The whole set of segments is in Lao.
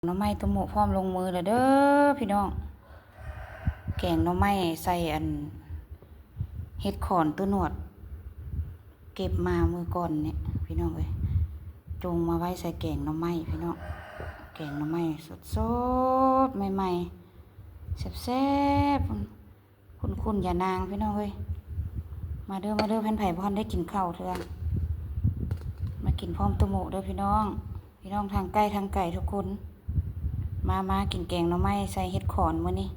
ໜໍ່ໄມ້ ຕຸໂມະພ້ອມລົງມືແລ້ວເດີພີ່ນ້ອງ. ແກງໜໍ່ໄມ້ໃສ່ອັນເຫັດຂອນ ຕຸໜວດເກັບມາມື້ກ່ອນນີ້ພີ່ນ້ອງເອີຍ, ຈົ່ງມາໄວ້ໃສ່ແກງໜໍ່ໄມ້ພີ່ນ້ອງ. ແກງໜໍ່ໄມ້ສົດໆ ໃໝ່ໆ ແຊບໆ ຂຸ້ນໆ ຢານາງພີ່ນ້ອງເອີຍ. ມາເດີ ມາເດີ ຄັນໃຜບໍ່ທັນໄດ້ກິນເຂົ້າເທື່ອ ມາກິນພ້ອມຕຸໂມະເດີພີ່ນ້ອງ. ພີ່ນ້ອງທາງໃກ້ທາງໄກທຸກຄົນ ມາ ມາກິນແກງໜໍ່ໄມ້ໃສ່ເຫັດຂອນມື້ນີ້.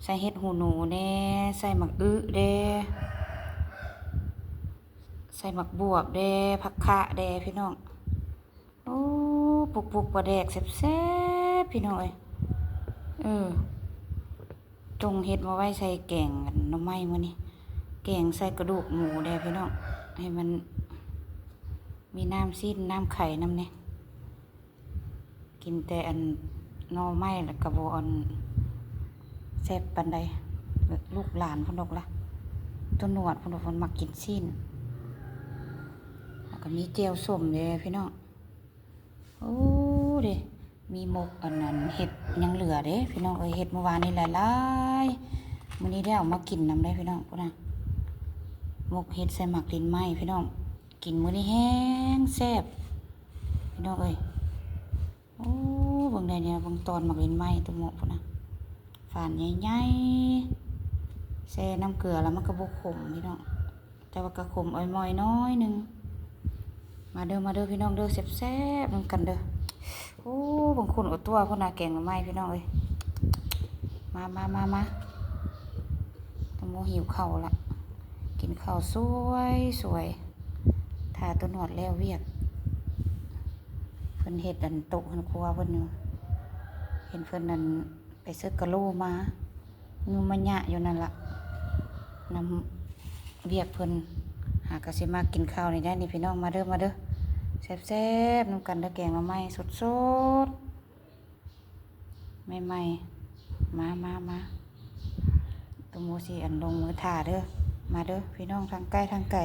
ໃສ່ເຫັດຫູໜູແດ່ ໃສ່ໝາກອຶແດ່ ໃສ່ໝາກບວບແດ່ ຜັກຄະແດ່ພີ່ນ້ອງ. ໂອ້ ປຸກໆ ປາແດກແຊບໆ ພີ່ນ້ອງເອີຍ. ເອີ ຈົ່ງເຮັດມາໄວ້ໃສ່ແກງໜໍ່ໄມ້ມື້ນີ້. ແກງໃສ່ກະດູກໝູແດ່ພີ່ນ້ອງ ໃຫ້ມັນມີນ້ຳຊີ້ນນ້ຳໄຂ່ນຳແດ່. ກິນແຕ່ອັນໜໍ່ໄມ້ລະກະບໍ່ອັນແຊບປານໃດ. ລູກຫຼານພຸ້ນດອກລະ ຕຸໜວດພຸ້ນດອກ ເພິ່ນມັກກິນຊີ້ນ. ລະກະມີແຈ່ວສົ້ມເດ້ພີ່ນ້ອງ. ໂອ້ ເດ້ ມີໝົກອັນນັ້ນ ເຫັດຍັງເຫຼືອເດ້ພີ່ນ້ອງເອີຍ. ເຫັດມື້ວານນີ້ຫຼາຍໆ ມື້ນີ້ໄດ້ເອົາມາກິນນຳໄດ໋ພີ່ນ້ອງ. ພຸ້ນນະ ໝົກເຫັດໃສ່ໝາກລິນໄມ້ພີ່ນ້ອງ. ກິນມື້ນີ້ແຮງແຊບພີ່ນ້ອງເອີຍ. ໂອ້ ເບິ່ງໄດ້ແນວ ເບິ່ງຕອນໝາກລິນໄມ້ຕຸໂມະພຸ້ນນະ ຝານໃຫຍ່ໆ ແຊ່ນ້ຳເກືອລະມັນກະບໍ່ຂົມພີ່ນ້ອງ. ແຕ່ວ່າກະຂົມອ້ອຍໆ ໜ້ອຍໜຶ່ງ. ມາເດີ ມາເດີພີ່ນ້ອງເດີ ແຊບໆ ນຳກັນເດີ. ໂອ້ ບາງຄົນເອົາຕົວພຸ້ນນະ ແກງໜໍ່ໄມ້ພີ່ນ້ອງເອີຍ. ມາ ມາ ມາ ມາ ຕະໂມະຫິວເຂົ້າລະ ກິນເຂົ້າສວຍໆ ຖ້າຕຸໜວດແລ້ວວຽກ. ເພິ່ນເຮັດອັນໂຕະຫັ້ນຄົວເພິ່ນຢູ່ ເຫັນເພິ່ນນັ້ນ ໄປເຊີກະໂລມາ ຍຸມມະຍະຢູ່ນັ້ນລະ ນຳວຽກເພິ່ນ. ຫາກະຊິມາກິນເຂົ້ານີ້ໄດ໋ນີ້ພີ່ນ້ອງ. ມາເດີ ມາເດີ ແຊບໆ ນຳກັນເດີ ແກງໜໍ່ໄມ້ສົດໆ ໃໝ່ໆ. ມາ ມາ ມາ ຕຸໂມະຊິອັນລົງມືຖ້າເດີ. ມາເດີພີ່ນ້ອງທາງໃກ້ທາງໄກ.